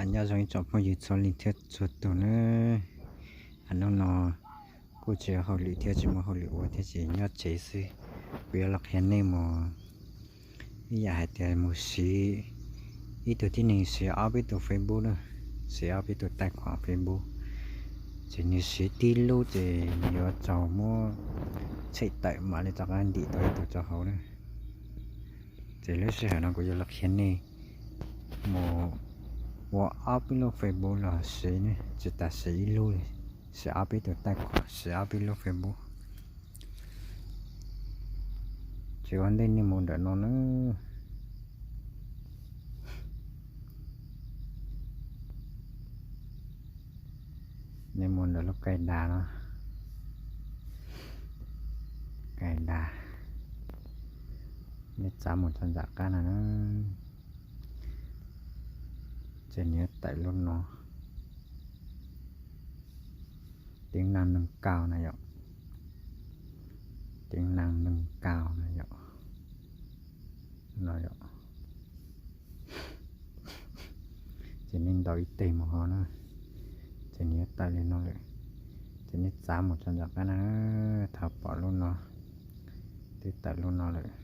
Nyob zoo ib tsoom phooj ywg txhua leej thiab txhua tus nawb. Hnub no kuj tsis muaj hauj lwm thiab, tsis muaj hauj lwm ua thiab, ces nyob tsev xwb. Kuv yuav los qhia nej mus, ib yam hais tias mus siv, ib tug tib neeg siv ob peb tus Facebook na, siv ob peb tus taij khuam Facebook, ces nws siv tib lub ces nws yuav tau muab tshem tawm mam li rov qab ntim tau ib tug rau hauv na. Ces lub sij hawm no kuv yuav los qhia nej mus ua ob peb lub Facebook los siv ne, tsis tas siv ib lub li, siv ob peb tus taij khuam, siv ob peb lub Facebook. Ces ua ntej nej mus ntawm no na, nej mus ntawm lub kais das no, kais das, nej txav mus txog nram qab no na, ces nws yuav tawm lub no, tính năng nâng cao na yom, tính năng nâng cao na yom, no yom. Ces nej ntaus ib teg mus hov na, ces nws yuav tawm li no lawm. Ces nej txav mus txog nram qab na, thaum pom lub no, twb tawm lub no lawm.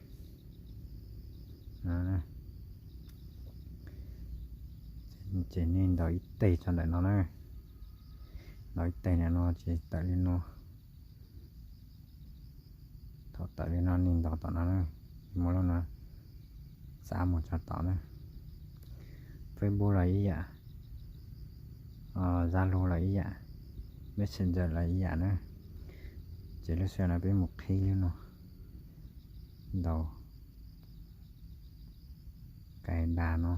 Ces nej ntaus ib teg txog ntawm no na, ntaus ib teg ntawm no ces tawm li no. Thaum tawm li no nej ntaus tom no na, muab lub no txav mus txog tom na. Facebook los ib yam, Zalo los ib yam, Messenger los ib yam na. Ces lub sij hawm no peb mus qhib lub no, ntaus kais das no.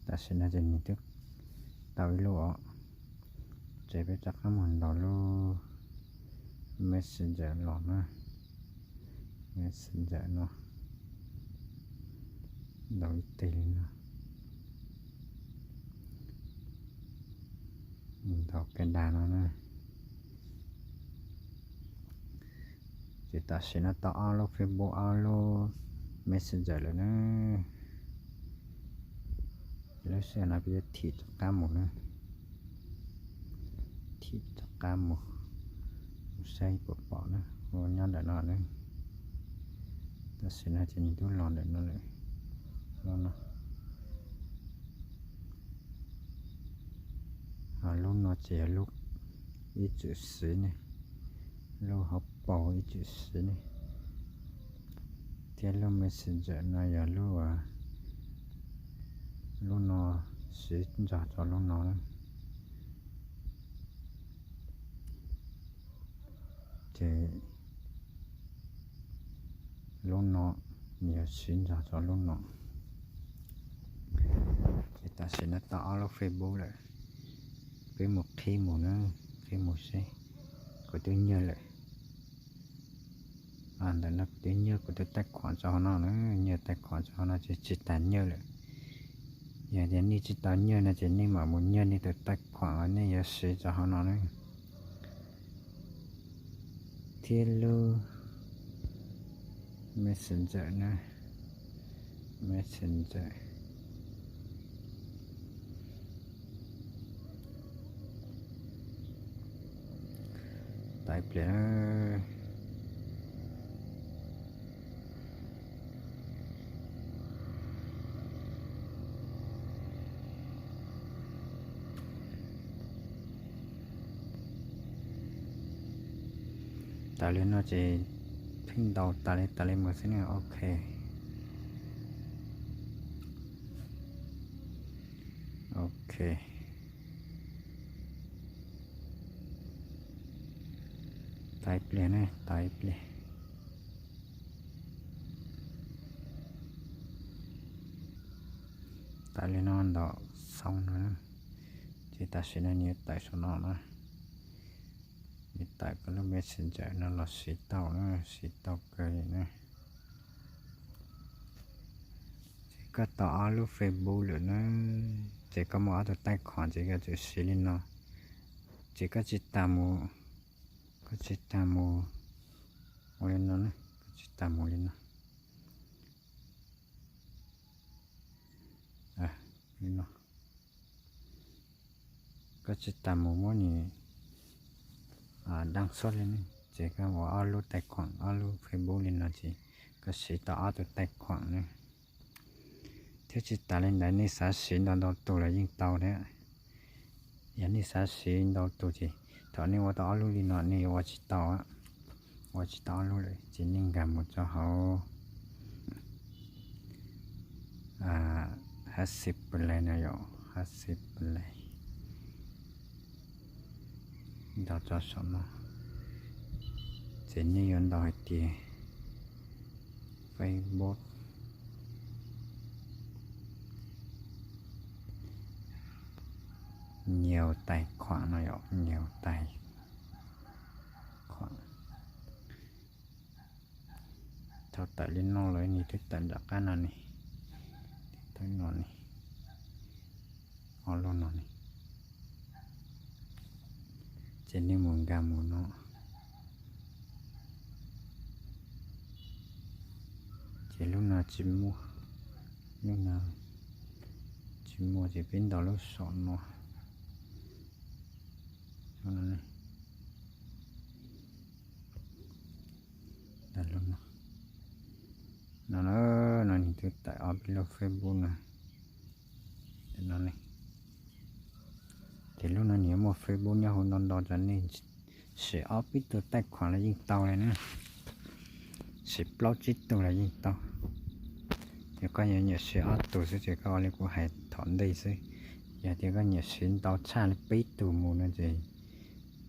Tam sim no ces nws twb tau ib lub os, ces peb rov qab mus ntaus lub Messenger los na, Messenger no, ntaus ib teg li no, ntaus kais das no na. Ces tam sim no tau ob lub Facebook ob lub Messenger lawm na. Lub sij hawm no peb yuav thim rov qab mus na, thim rov qab mus, mus saib puas pom na, ua nyob ntawm no na. Tam sim no ces nws twb los ntawm no lawm, lub no. Ho lub no ces yog lub ib txwm siv ne, lub hauv paus ib txwm siv ne, thiab lub Messenger no yog lub, lub no siv nrog rau lub no na. Ces lub no nws yuav siv nrog rau lub no. Ces tam sim no tau ob lub Facebook lawm, peb mus qhib mus na, qhib mus seb. Kuv twb nyiag lawm, ntawm no kuv twb nyiag kuv tus taij khuam rau hauv no na, nyiag taij khuam rau hauv no ces tsis tas nyiag lawm. Yog tias nej tsis tau nyiag no ces nej mam mus nyiag nej tus taij khuam uas nej yuav siv rau hauv no na. Thiab lub Messenger na, Messenger. Tais pliag. Tawm li no ces pheej ntaus tas li tas li mus xwb na. Ok, ok. Tais pliag ne, tais pliag. Tawm li no ntaus xoo no, ces tam sim no nws yuav tawm saum no na. Nws tawm koj lub Messenger no los siv tau na, siv tau kawg li na. Ces koj tau ob lub Facebook lawm na, ces koj muaj ob tug taij khuam ces koj tsuas siv li no. Ces koj tsis tas mus, koj tsis tas mus ua li no na, koj tsis tas mus li no. Li no, koj tsis tas mus muab nws daj xub li ne, ces koj ua ob lub tais khuam ob lub Facebook li no ces koj siv tau ob tug tais khuam ne. Thiab tsis tas li ntawd nej xav siv ntau ntau tus los yeej tau thiab. Yog nej xav siv ntau tus ces thaum nej ua tau ob lub li no nej yuav ua tsis tau, ua tsis tau ob lub lawm ces nej nkag mus rau hauv HubSpot no yom, HubSpot ntaus rau saum no, ces nej yuav ntaus hais tias Facebook nhiều tài khoản no yom, nhiều tài khoản. Thaum tawm li no lawm nws twb tawm nram qab no ne, no ne, ob lub no ne, ces nej mus nkag mus no, ces lub no tsis muaj, lub no tsis muaj ces peb ntaus lub saum no. No, no nws twb tawm ob peb lub Facebook no. Ces lub no nws yuav muaj Facebook nyob hauv ntau ntau rau nej siv ob peb tus tais khuam los yeej tau li na. Siv plaub tsib tus los yeej tau. Yog koj yuav nyiam siv ob tus xwb ces koj ua li kuv hais thaum ntej xwb. Yog tias koj nyiam siv ntau tshaj li peb tus mus no ces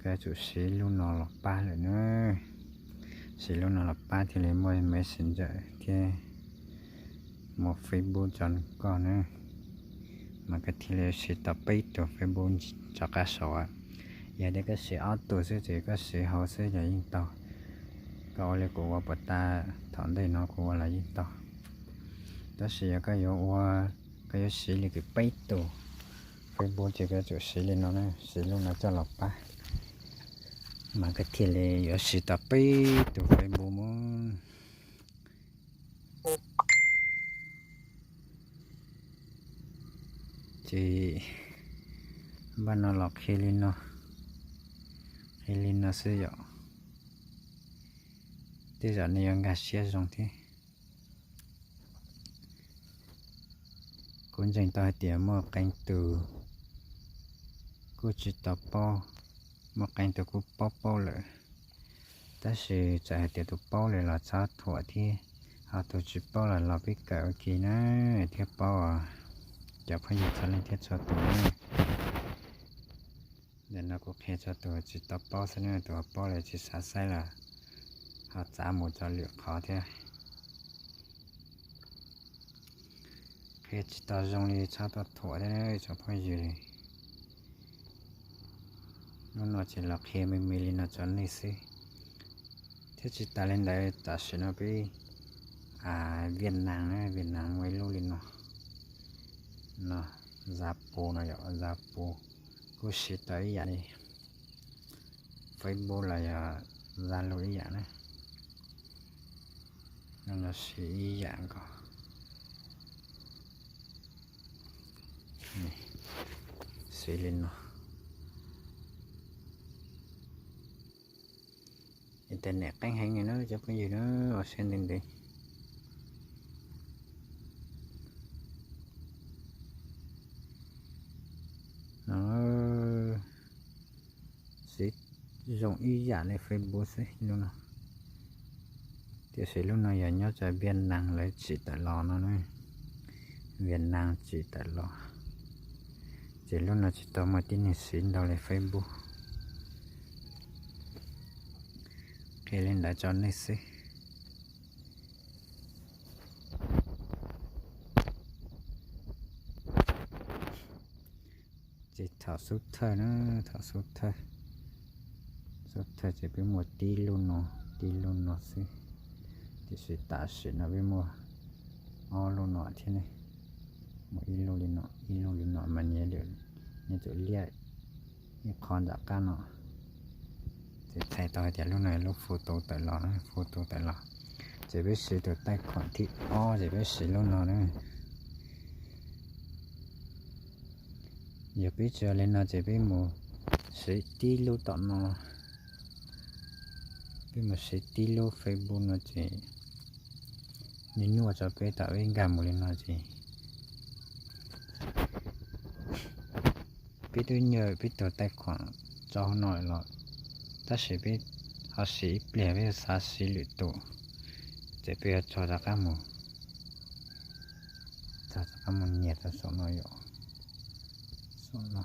koj yuav tsum siv lub no los pab lawm na. Siv lub no los pab thiaj li muaj Messenger thiab muaj Facebook rau koj na. Mas koj thiaj li siv tau peb tus Facebook rov qab saud. Yog tias koj siv ob tus xwb ces koj siv hauv xwb los yeej tau. Koj ua li kuv ua puas tas thaum ntej no kuv ua los yeej tau. Tab sis yog koj yuav ua, koj yuav siv li peb tus Facebook ces koj yuav tsum siv li no na, siv lub no coj los pab, mas koj thiaj li yuav siv tau peb tus Facebook mus. Ces npaj no los qhia li no, qhia li no xwb yom. Tej zaum nej yuav nkag siab zoo thiab. Kuv ntseeg tau hais tias muaj qee tus kuj tsis tau paub, muaj qee tus kuj paub paub lawm, tab sis txawm hais tias tus paub lawm los txhob thuam thiab, ho tus tsis paub los los peb kawm ua ke na, thiaj paub. Cov phooj ywg txhua leej thiab txhua tus na, ntawm no kuv qhia txhua tus tsis tau paub xwb na, tus paub lawm tsis xav saib los ho txav mus rau lwm qhov thiab. Qhia tsis tau zoo li txhob tau thuam thiab cov phooj ywg. Lub no ces los qhia me me li no rau nej xwb. Thiab tsis tas li ntawd tam sim no peb Vietnam na, Vietnam muaj ib lub li no, no, Zalo no yom, Zalo kuj siv tau ib yam li Facebook los yog Zalo ib yam na. No siv ib yam nkaus. Siv li no. Internet qeeb heev li na cov phooj ywg na, ua siab ntev ntev. No siv zoo ib yam li Facebook xwb lub no, tiam sis lub no yog nyob rau Vietnam lawv tsim tawm los no na, Vietnam tsim tawm los, ces lub no tsis tau muaj tib neeg siv ntau li Facebook. Qhia li ntawd rau nej xwb. Ces thaum xub thawj na, thaum xub thawj, xub thawj ces peb muaj tib lub no, tib lub no xwb, tiam sis tam sim no peb muaj ob lub no thiab ne. Muaj ib lub li no, ib lub li no mas nyias, nyias tus liab ib qho nram qab no. Ces txhais tau hais tias lub no lub photo tawm los, photo tawm los. Ces peb siv tus taij khuam thib ob ces peb siv lub no na. Yog peb tsis ua li no ces peb mus siv tib lub tom no, peb mus siv tib lub Facebook no ces nyuaj nyuaj rau peb tom peb nkag mus li no ces peb twb nyaj peb tus taij khuam tso hauv no los, tab sis peb ho siv ib pliag peb xav siv lwm tus, ces peb yuav tso rov qab mus, tso rov qab mus nias rau saum no yom, saum no,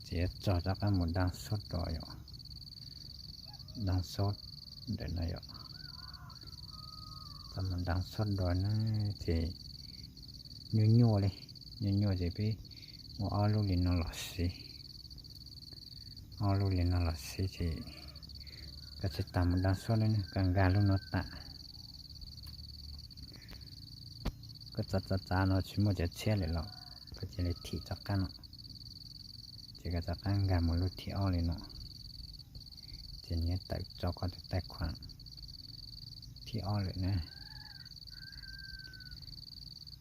ces yuav tso rov qab mus daj xub dua yom, daj xub ntawm no yom, tso mus daj xub dua na, ces nyuaj nyuaj li, nyuaj nyuaj ces peb ua ob lub li no los siv, ob lub li no los siv ces koj tsis tas mus daj xub li, koj nkag lub no tas, koj txav txav txav no tsis muaj cov tshiab lawm los koj cia li thim rov qab no, ces koj rov qab nkag mus lub thib ob li no, ces nws yuav tawm tso koj tus taij khuam thib ob lawm na.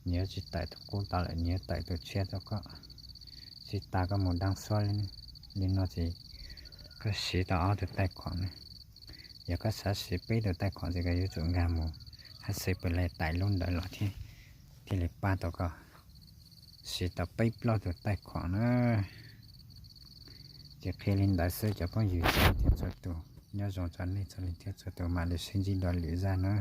Nws yuav tsis tawm tus qub tod lawm, nws yuav tawm tus tshiab rau koj, tsis tas koj mus daj xub li, li no ces koj siv tau ob tus taij khuam na. Yog koj xav siv peb tus taij khuam ces koj yuav tsum nkag mus hab xwb pw li tais lub ntawd los thiaj, thiaj li pab tau koj siv tau peb plaub tus taij khuam na. Ces qhia li ntawd xwb cov phooj ywg txhua leej txhua tus, nyob zoo rau nej txhua leej txhua tus, mam li sib ntsib dua lwm zaj na.